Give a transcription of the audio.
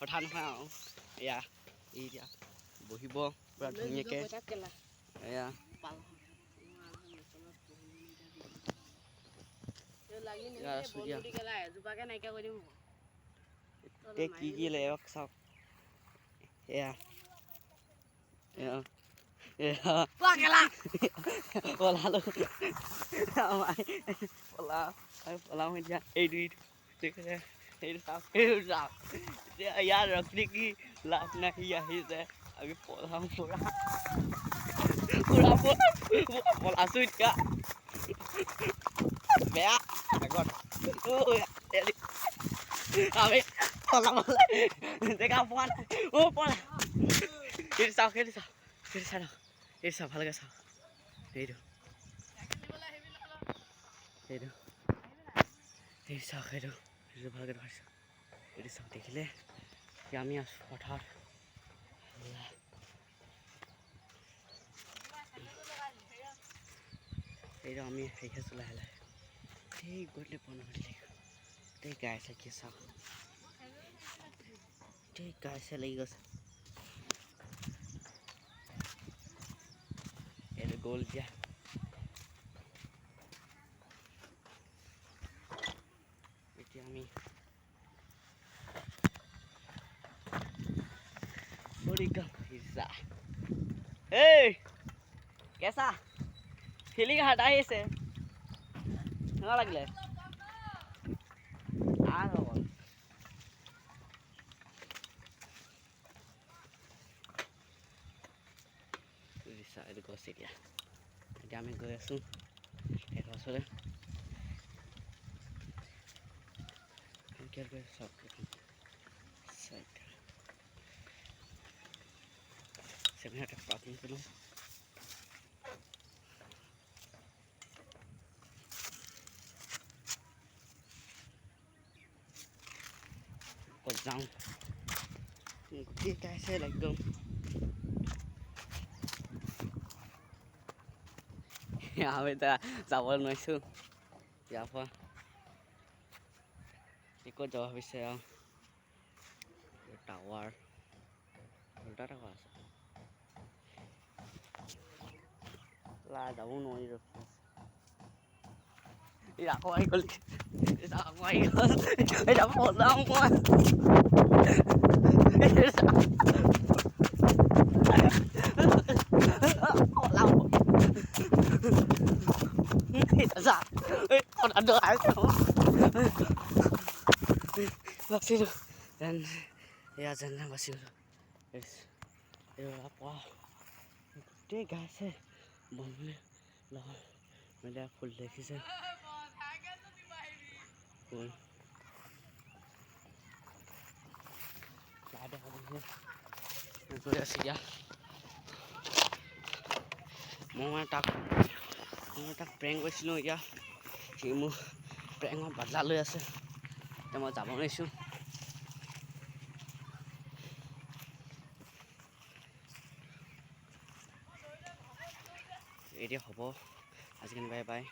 পথাৰ নহয় আৰু। এয়া এতিয়া বহিব পূৰা ধুনীয়াকৈ। এয়া কি কি লাগিব চাওক। এয়া এয়া পলালো, পলাও এতিয়া। এইটো এইটো চাওক, এইটো চাওক। এতিয়া ইয়াত ৰখি কি লাভ নাই, সি আহিছে, আমি পলাম পুৰা পুৰা পলাইছোঁ এতিয়া। বেয়া আগত আমি পলাবলৈ জেগা পোৱা নাই। অ' পলা, সেইটো চাওক, সেইটো চাওক, সেইটো চাই লওক, এইটো চাওক, ভালকৈ চাওক। এইটো এইটো এইটো চাওক, সেইটো সেইটো ভালকৈ ধৰিছোঁ। এইটো চাওক, দেখিলে এতিয়া আমি আছোঁ পথাৰত। এইটো আমি হেৰি আছোঁ লাহে লাহে। ঠিক গধূলি বন্ধ কৰি লাগিব। গোটেই গাই চাকি চাওক, গোটেই গাই চাই লাগি গৈছে। এইটো গ'ল এতিয়া। এতিয়া আমি এই কেঁচা ফিলিং হাত আহিছে, কেনেকুৱা লাগিলে? আৰু এইটো গছ। এতিয়া এতিয়া আমি গৈ আছোঁ সেইটো ওচৰলৈ। চাওক, চাৰিটা 7 পাৰ্কিং কৰিলোঁ। ক'ত যাওঁ, গোটেই গাইছে একদম। আমি এতিয়া যাব নোৱাৰিছোঁ ইয়াৰ পৰা। ক'ত যাব ভাবিছে? আৰু টাৱাৰ, দুটা টাৱাৰ আছে। যাব নোৱাৰি, ৰখি আছে। আকৌ আহি গ'ল, আকৌ আহি গ'ল। এতিয়া পলাওঁ মই। পলাওঁ। বাচিলোঁ যেন, এয়া যেন বাচিলোঁ। পৰা গোটেই গাছে বন লগত ফুল দেখিছে। ফুল গৈ আছে এতিয়া। মই মানে তাক প্ৰেংক কৰিছিলোঁ, এতিয়া সি মোৰ প্ৰেংকৰ বাদলা লৈ আছে। এতিয়া মই যাব নোৱাৰিছোঁ। এতিয়া হ'ব আজিকালি, বাই বাই।